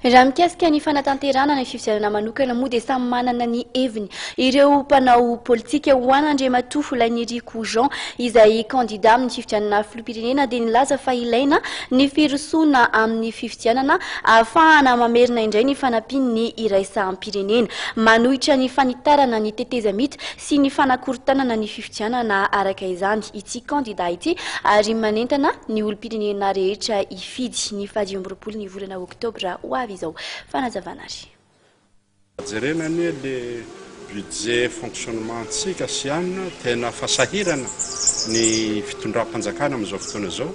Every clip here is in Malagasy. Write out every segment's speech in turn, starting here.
Raha mikasika ny fanatanterahana ny fifidianana manokana moa dia samy manana ny heviny ireo mpanao politika. Ho an'Andriamatoa Lainiriko Jean izay kandida amin'ny fifidianana filoham-pirenena dia nilaza fa ilaina ny firosoana amin'ny fifidianana ahafahana mamerina indray ny fanampian'ny iraisam-pirenena. Manohitra ny fanitarana ny tetezamita sy ny fanakorontanana ny fifidianana araka izany ity kandida ity ary manentana ny olom-pirenena rehetra hifidy ny faha 25 ny volana oktobra ho avy izao. Fanazavana ary. Jerena anie le budget fonctionnement ntsika sy anina, tena fasahirana ny fitondram-panjakana amin'izao fotoana izao,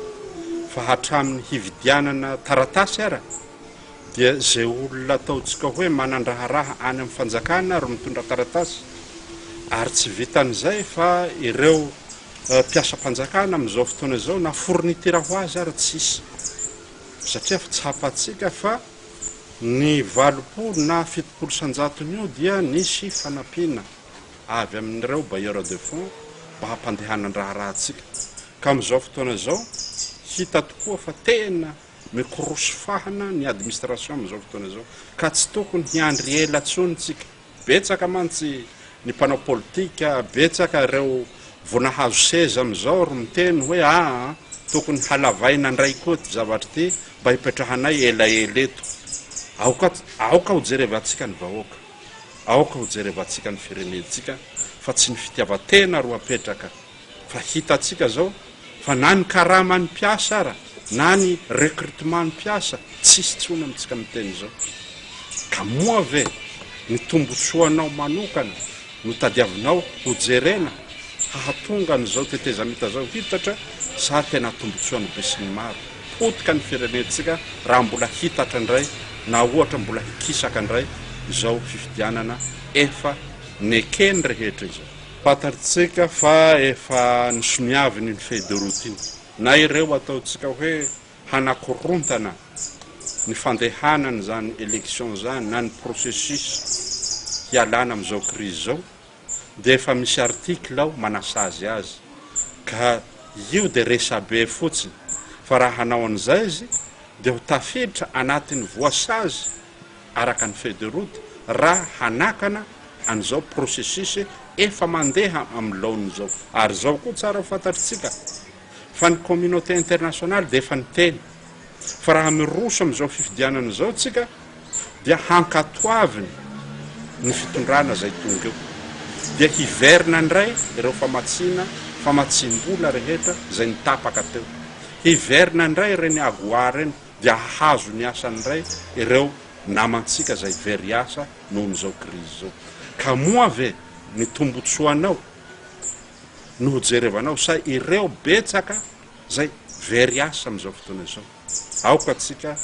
fa hatramin'ny hividianana taratasy ara dia zay olona ataontsika hoe manan-draharaha any amin'ny fanjakana ary mitondra taratasy. Ary tsy vitan'izay fa ireo mpiasam-panjakana amin'izao fotoana izao na fourniture ho azy ary tsisy, satria tsapantsika fa ny 80 na 70% io dia nisy fanampiana avy amin'ireo bailleur de fonds mba hampandehanan-draharahantsika. Ka amin'izao fotoana izao hita tokoa fa tena mikorosy fahana ny administration amin'izao fotoana izao, ka tsy tokony hiandry ela intsony tsika. Betsaka mantsy ny mpanao politika, betsaka ireo vao nahazo seza amin'izao ry miteny hoe aa tokony halavaina indray koa ity zavatra ity mba hipetrahanay elaela eto. Aoka, aoka ho jerevantsika ny vahoaka, aoka ho jerevantsika ny firenentsika fa tsy ny fitiavan-tena ro apetraka. Fa hitantsika zao fa na ny karaman'ny mpiasa ara na ny recrutement ny mpiasa tsisy tsony amintsika miteny zao. Ka moa ve ny tombotsoanao manokana no tadiavinao ho jerena hahatonga an'izao tetezamita zao hitatra sa tena tombotsoan'ny besinimaro? Potika ny firenentsika raha mbola hitatra indray na ohatra mbola hikisaka indray izao fifidianana efa nekeny rehetra izao. Fantatsika fa efa nosoniaviny iny feuille de route iny. Na ireo ataontsika hoe hanakorontana ny fandehanana izany élection izany na ny processus hialana amin'izao crise izao dia efa misy article ao manasazy azy. Ka io dia resabe fotsiny fa raha hanao an'izay izy dia ho tafiditra anatin'ny voasazy araka ny feuille de route raha hanakana an'izao processus efa mandeha amin'ny laoniny izao. Ary izao koa tsara ho fantatritsika fa ny communauté internationale dia efa niteny fa raha miroso amin'izao fifidianana izao tsika dia hankatoaviny ny fitondrana izay tonga eo. Dia hiverina indray ireo famatsiana, famatsiam-bola rehetra izay nitapaka teo. Hiverina indray ireny AGOA ireny, dia hahazo ny asany indray ireo namantsika izay very asa nohon'izao krizy izao. Ka moa ve ny tombotsoanao no ho jerevanao sa ireo betsaka izay very asa amin'izao fotoana izao? Aoka tsika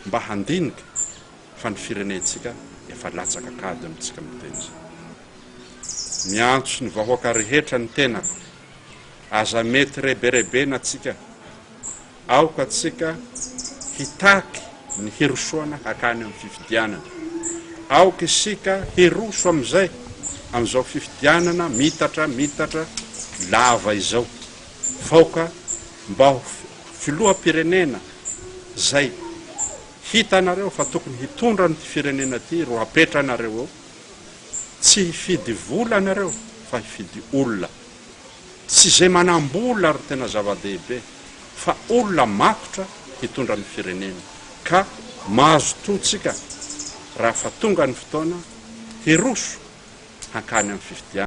mba handinika fa ny firenentsika efa latsaka an-kady amintsika miteny izao. Miantso ny vahoaka rehetra ny tenako, aza mety reberebena tsika. Aoka tsika hitaky ny hirosoana hakany amin'ny fifidianana. Aoka isika hiroso amin'izay amin'izao fifidianana mitatra mitatra lava izao. Faoka mba ho filoham-pirenena izay hitanareo fa tokony hitondra an'ity firenena ity ro apetranareo eo. Tsy hifidy vola nareo fa hifidy olona. Tsy izay manam-bola ro tena zava-dehibe fa olona matotra hitondra ny firenena. Ka mazotoa tsika raha fa tonga ny fotoana hiroso hankany amin'ny fifidianana.